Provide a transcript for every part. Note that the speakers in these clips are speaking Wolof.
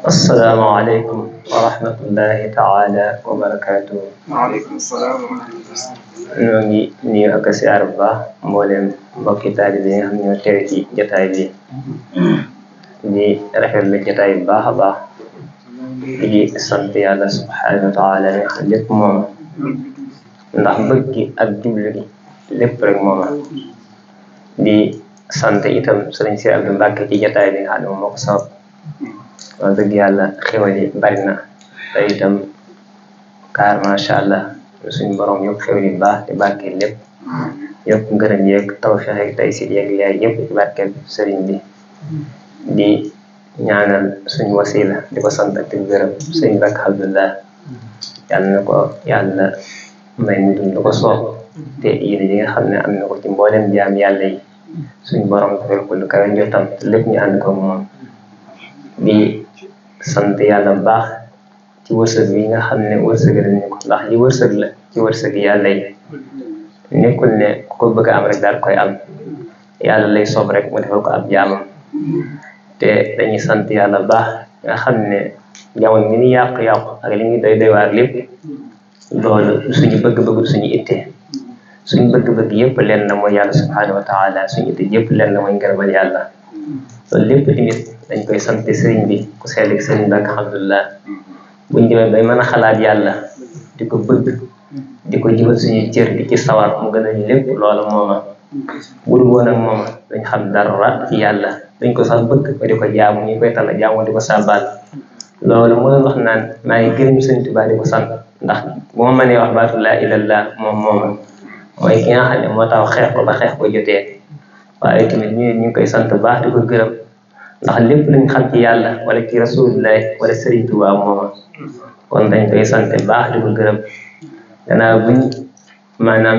السلام عليكم ورحمة الله تعالى وبركاته. وعليكم السلام ورحمة الله. نوغي نيو اك سيار با مولم mbokki taalibe yi nga xam ñoo teew ci jotaay bi di rafetlu jotaay bu baax a baax di sant yàlla subhanahu wa taala nga xam lépp moom ndax bëgg gi ak jublu gi lépp rek moom di sant itam sëriñ si Abdou Mbacke ci jotaay bi nga xam ne moom moo ko sabab wax dëgg yàlla xéwal yi bari na te itam kaar macha allah suñu borom yokk xéwal yi baax te barkeel lépp yokk ngërëm yeeg tawfeex ak tey si yeeg yaay yëpp ci barkeel sëriñ bi di ñaanal suñu wasila di ko sant ak di gërëm sëriñ Mbacke Abdullah yàlla na ko yàlla may mu dund lu ko soob te yéen yi nga xam ne am na ko ci mboolem jaam yàlla yi suñu borom defal ko lu kawe njottam te lépp ñu ànd ko moom di sant yàlla bu baax ci wërsëg yi nga xam ne wërsëg lañu ko ndax li wërsëg la ci wërsëg yàlla yi nekkul ne ku ko bëgg a am rek daal koy am yàlla lay soob rek mu defal ko ab jaamam te dañuy sant yàlla bu baax nga xam ne jamono mi ni yàqu-yàqu ak li ngi doy waar lépp loolu suñu bëgg-bëgg suñu itte suñu bëgg-bëgg yëpp leen na mooy yàlla subhanahu wa taala suñu itte yëpp leen na mooy ngërëmal yàlla loolu lépp tamit dañ koy sant sëriñ bi ku sell ak sëriñ bi alhamdulillah buñ demee bay mën a xalaat yàlla di ko bëgg di ko jibal suñu cër di ci sawar mu gën a lépp loolu mooma bul woon ak mooma dañ xam dara ci yàlla dañ ko sax bëgg ba di ko jaamu ñu koy tala jaamu di ko sàbbaal loolu mu doon wax naan maa ngi gërëm sëriñ Tuubaa di ko sant ndax bu ma mënee wax baatu laa illallah moom mooma mooy ki nga xam ne moo tax xeex ko ba xeex ko jotee waaye tamit ñu ngi koy sant baax di ko gërëm ndax lépp luñ xam ci yàlla wala ci rasulullah wala sëriñ Tuubaa mooma kon dañ koy sant baax di ko gërëm gannaaw buñ maanaam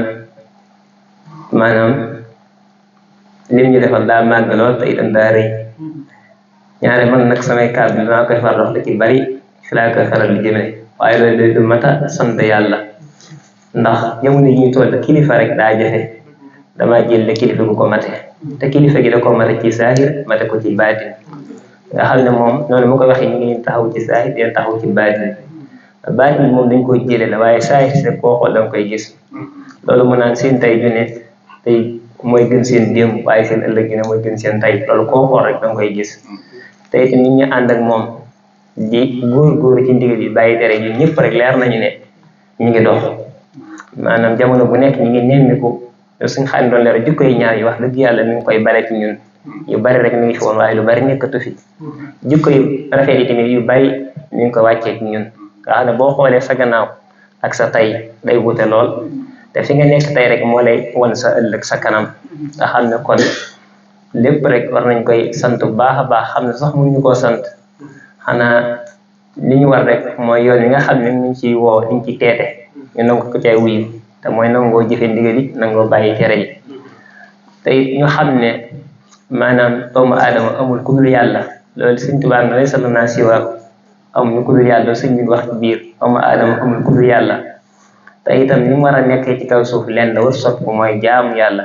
lim ñu defal daa màgg lool te itam daa rëy ñaare man nag samay kàddu dinaa koy faral wax ci bari fi laa koy faral di jëmee waaye loolu du mata sant yàlla ndax jamono yi ñuy toll kilifa rek daa jafe dama jël le kilifa bu ko mate te kilifa gi da ko mate ci saahir mate ko ci baatin nga xam ne moom noonu mu ko waxee ñu ngi taxaw ci saahir dina taxaw ci baatin moom dañ koy jële la waaye saahir rek koo xool da nga koy gis loolu mu naan seen tey ju ne tey mooy gën seen démb waaye seen ëllëg ju ne mooy gën seen tey loolu koo xool rek da nga koy gis te it nit ñi ànd ak moom di góor ci ndigal yi bàyyi tere yi ñëpp rek leer nañu ne ñu ngi dox maanaam jamono bu nekk ñu ngi nemmiku suñ xam doon leer jikko yi ñaar yi wax dëgg yàlla mi ngi koy bare ci ñun yu bari rek mi ngi fi woon waaye lu bari nekkatu fi jikko yu rafet yi tamit yu bari mi ngi ko wàccee ci ñun nga xam ne boo xoolee sa gannaaw ak sa tey day wute lool te fi nga nekk tey rek moo lay won sa ëllëg sa kanam nga xam ne kon lépp rek war nañ koy sant bu baax a baax xam ne sax mënuñu koo sant xanaa li ñu war rek mooy yoon yi nga xam ne ñu ciy woo ñu ci teete ñu nangu ko cay wuyu te mooy nangoo jëfe ndigal yi nangoo bàyyi tere yi te ñu xam ne maanaam doomu aadama amul ku dul yàlla loolu Sëriñ Tuubaa na lay sala naa siwaa amul ku dul yàlla sëñ bi wax ci biir doomu aadama amul ku dul yàlla te itam ni mu war a nekkee ci kaw suuf leen la war sopp mooy jaamu yàlla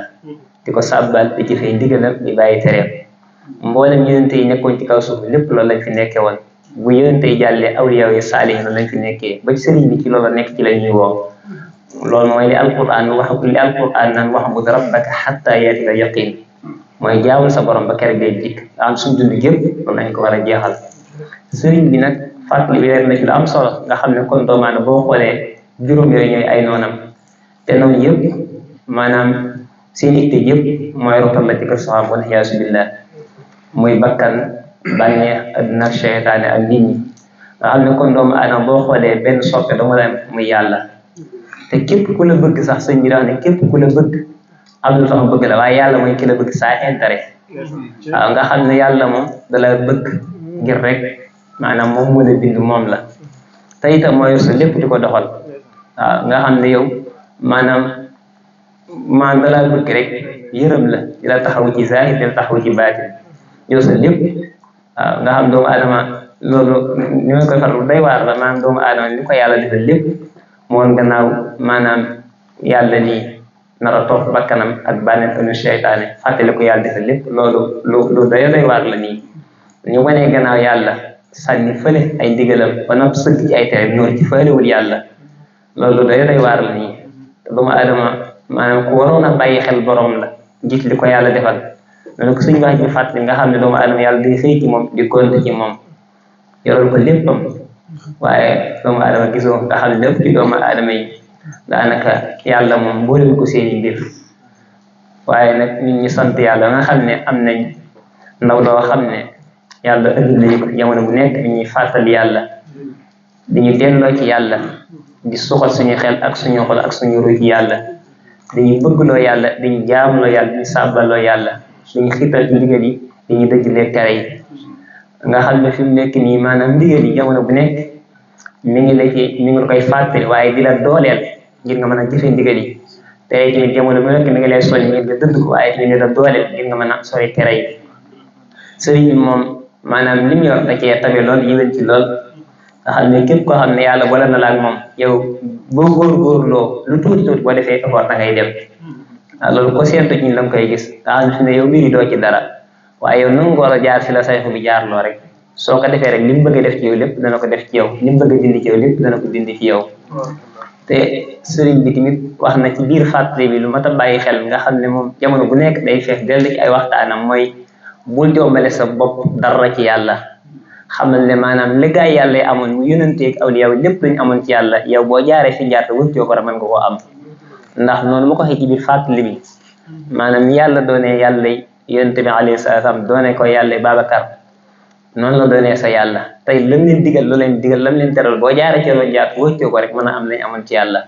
di ko sàbbal di jëfee ndigalam di bàyyi tereem mboolem yonente yi nekkoon ci kaw suuf lépp loolu lañ fi nekkee woon bu yonente yi jàllee awliya yi saalih noonu lañ fi nekkee ba ci sëriñ bi ci loolu nekk ci la ñuy woo loolu mooy li alquran naan wa'bud rabbaka hatta yaatika yaqin mooy jaamu sa borom ba keroog day dikk am suñ dund gépp loolu lañ ko war a jeexal sëriñ bi nag fàttali bi leen na ci lu am solo nga xam ne kon doomu aadama boo xoolee juróom yooyu ñooy ay noonam te noonu yëpp maanaam seen itte yëpp mooy rotal la ci kër soxam wal iyaasu billah muy bakkan bànneex adduna ak seytaane ak nit ñi nga xam ne kon doomu aadama boo xoolee benn soppe dama la muy yàlla te képp ku la bëgg sax sëñ bi dax ne képp ku la bëgg am lu tax bëgg la waaye yàlla mooy ki la bëgg saa intérêt waaw nga xam ne yàlla moom da la bëgg ngir rek maanaam moom moo la bind moom la te itam mooy sa lépp di ko doxal waaw nga xam ne yow maanaam da laa bëgg rek yërëm la di la taxaw ci zahir di la taxaw ci baatin yow sa lépp waaw nga xam doomu aadama loolu ni ma koy faral day waar la maanaam doomu aadama li ko yàlla defal lépp moom gannaaw maanaam yàlla nii nar a topp bakkanam ak bànneex anu seytaane fàttali ko yàlla defal lépp loolu lu doy waar la nii ñu wanee gannaaw yàlla sànni fële ay ndigalam ba noppi sëgg ci ay tere noonu ci faalewul yàlla loolu day waar la nii te doomu aadama maanaam ku waroon a bàyyi xel borom la gis li ko yàlla defal noonu ko suñu wax ji fàttali nga xam ne doomu aadama yàlla day xëy ci moom di konte ci moom yoral ko léppam waaye doomu aadama gisoo nga xam lépp ci doomu aadama yi daanaka yàlla moom mbooleel ko seeni mbir waaye nag nit ñi sant yàlla nga xam ne am nañ ndaw loo xam ne yàlla ëndi lañu ko jamono bu nekk di ñuy fàttali yàlla di ñu delloo ci yàlla di suxal suñu xel ak suñu xol ak suñu ruy ci yàlla di ñu bëggloo yàlla di ñu jaamloo yàlla di ñu sàbbaloo yàlla di ñu xiital ci ndigal yi di ñu dëjlee tere yi nga xam ne fi mu nekk nii maanaam ndigal yi jamono bu nekk mi ngi la koy fàttali waaye di la dooleel ngir nga mën a jëfee ndigal yi tere yi jamono bu nekk mi ngi lay soñ ngir nga dëdd ko waaye tamit di la dooleel ngir nga mën a sori tere yi sëriñ bi moom maanaam li mu yor da cee tabe lool yéwén ci lool nga xam ne képp koo xam ne yàlla boole na la ak moom yow boo góorgóorloo lu tuuti tuuti boo defee effort da ngay dem loolu ko séentu ci ñu la nga koy gis nga xam ne fi ne yow mbiri doo ci dara waaye yow nangu war a jaar fi la sayxu bi jaarloo rek soo ko defee rek li mu bëgg a def ci yow lépp dana ko def ci yow li mu bëgg a dindi ci yow lépp dana ko dindi ci yow te sëriñ bi tamit wax na ci biir fàttali bi lu mat a bàyyi xel nga xam ne moom jamono bu nekk day fees dellu ci ay waxtaanam mooy bul joomale sa bopp dara ci yàlla xamal ne maanaam li gaay yàlla yi amoon mu yónanteeg awliya lépp luñ amoon ci yàlla yow boo jaaree fi jaar te wëccoo ko rek mën nga koo am ndax noonu mu ko waxee ci biir fàttali bi maanaam yàlla doonee yàlla yonent bi alayhi salaam doone ko yàlla Babacar noonu la doonee sa yàlla tey lam leen digal loo leen digal lam leen teral boo jaaree ci loolu jaar wëccoo ko rek mën a am lañ amoon ci yàlla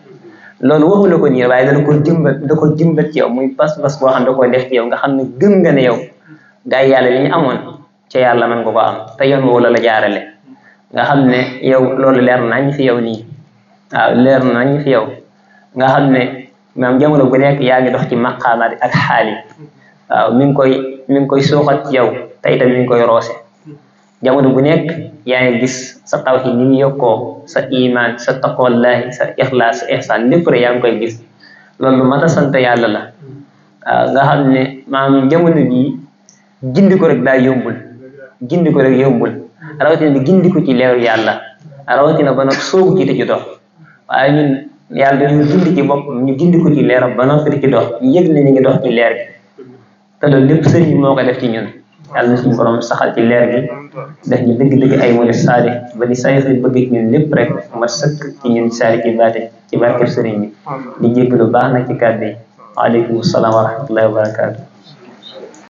loolu waxu la ko nii waaye da ko jëmbat ci yow muy pas-pas boo xam da koo def ci yow nga xam ne gëm nga ne yow gaay yàlla li ñu amoon ca yàlla mën nga ko am te yoon woowu la jaarale nga xam ne yow loolu leer nañ fi yow nii waaw leer nañ fi yow nga xam ne maam jamono bu nekk yaa ngi dox ci maqaamaat ak xaali waaw mi ngi koy suuxat ci yow te itam mi ngi koy roose jamono bu nekk yaa ngi gis sa tawhid ni mu yokkoo sa iman sa taqwallahi sa ixlaas sa ihsaan lépp rek yaa ngi koy gis loolu mat a sant yàlla la waaw nga xam ne maam jamono bii gindi ko rek daa yombul gindi ko rek yombul rawatina di gindi ko ci leeru yàlla rawatina ba nag soogu ci te ci dox waaye ñun yàlla dañu gindi ci bopp ñu gindi ko ci leeram ba noppi di ci dox ñu yëg ne ñu ngi dox ci leer gi te loolu lépp sëriñ bi moo ko def ci ñun yàlla na suñu borom saxal ci leer gi def ñu dëgg-dëgg ay murid saadi ba di say bëgg ci ñun lépp rek ma sëkk ci ñun saadi ci baate ci barkeb sëriñ bi di jégg lu baax nag ci kàddu yi waaleykum salaam wa rahmatullahi wa barakatu